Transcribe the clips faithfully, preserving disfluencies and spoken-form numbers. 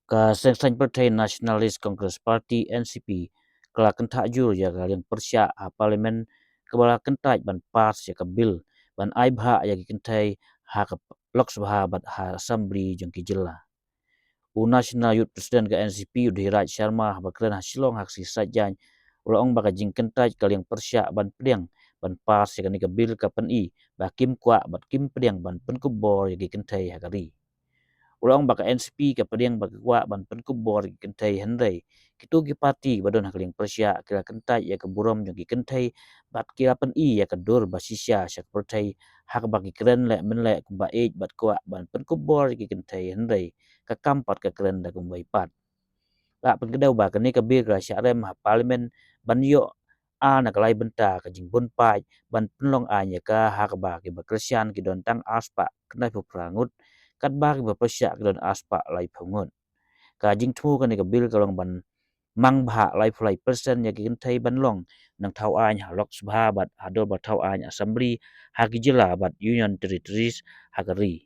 Ka Seng Saiñ Pyrthei Nationalist Congress Party, N C P, ka la kynthah jur ïa ka liang pyrshah ha Parliament kaba la kyntait ban pass ïa ka bill ban ai bhah ïa ki kynthei ha ka Lok Sabha bad ha Assembly jong ki jylla. U National Youth President ka N C P, u Dhiraj Sharma, haba kren ha Shillong ha ka sngi Saitjaiñ, u la ong ba ka jingkyntait ka liang pyrshah ban pdiang ban pass ïa kane ka bill ka pyni ba kim kwah bad kim pdiang ban pynkup bor ïa ki kynthei ha ka ri. U la ong ba ka N C P ka pdiang ba ka kwah ban pynkup bor ïa ki kynthei, hynrei kito ki party ba don ha ka liang pyrshah ki la kyntait ïa ka burom jong ki kynthei bad ki la pyni ïa ka dur ba shisha sha ka pyrthei ha kaba ki kren leh mynleh kumba ïeit bad kwah ban pynkup bor ïa ki kynthei, hynrei ka kam pat ka kren da kumwei pat. La pynkdew ba kane ka bill ka la shah rem ha Parliament ban ïoh ar na ka lai bynta ka jingbun paid ban pynlong aiñ ïa ka, ha kaba kiba kyrshan ki don tang arspah khyndai phew phra ngut, katba kiba pyrshah ki don arspah laiphew ngut. Ka jingthmu kane ka bill ka long ban mang bhah laiphew lai percent ïa ki kynthei ban long nongthaw aiñ ha Lok Sabha bad ha dorbar thaw aiñ Assembly ha ki jylla bad Union Territories ha ka ri.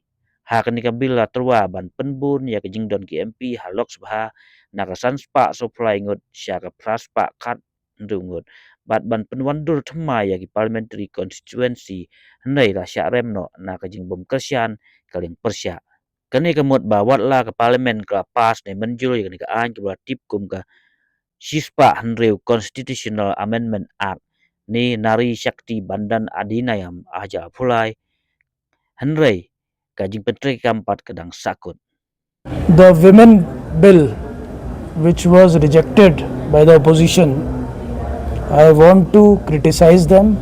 Ha kane ka bill la tyrwa ban pynbun ïa ka jingdon ki M P ha Lok Sabha na ka sanspah sawphew lai ngut sha ka phraspah khat hynriew ngut bad ban pynwandur thymmai ïa ki parliamentary constituency, hynrei la shah rem noh na ka jingbym kyrshan ka liang pyrshah. Kane ka mut ba wat la ka Parliament ka la pass ne mynjur ïa kane ka aiñ kaba la tip kum ka shispah hynriew Constitutional Amendment Act ne Nari Shakti Vandan Adhiniyam arhajar arphew lai, hynrei ka jingpyntreikam pat ka dang sahkut. The women bill, which was rejected by the opposition, I want to criticize them.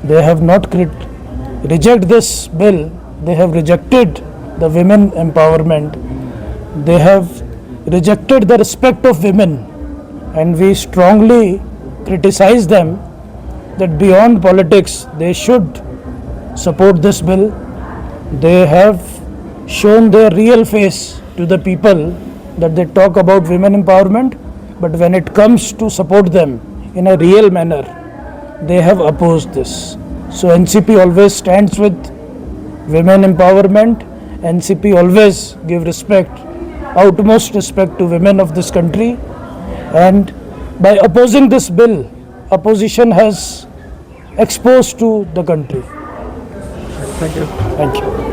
They have not crit- reject this bill. They have rejected the women empowerment. They have rejected the respect of women, and we strongly criticize them that beyond politics they should support this bill. They have shown their real face to the people that they talk about women empowerment, but when it comes to support them in a real manner, they have opposed this. So N C P always stands with women empowerment. N C P always give respect, utmost respect to women of this country, and by opposing this bill, opposition has exposed to the country. Thank you. Thank you.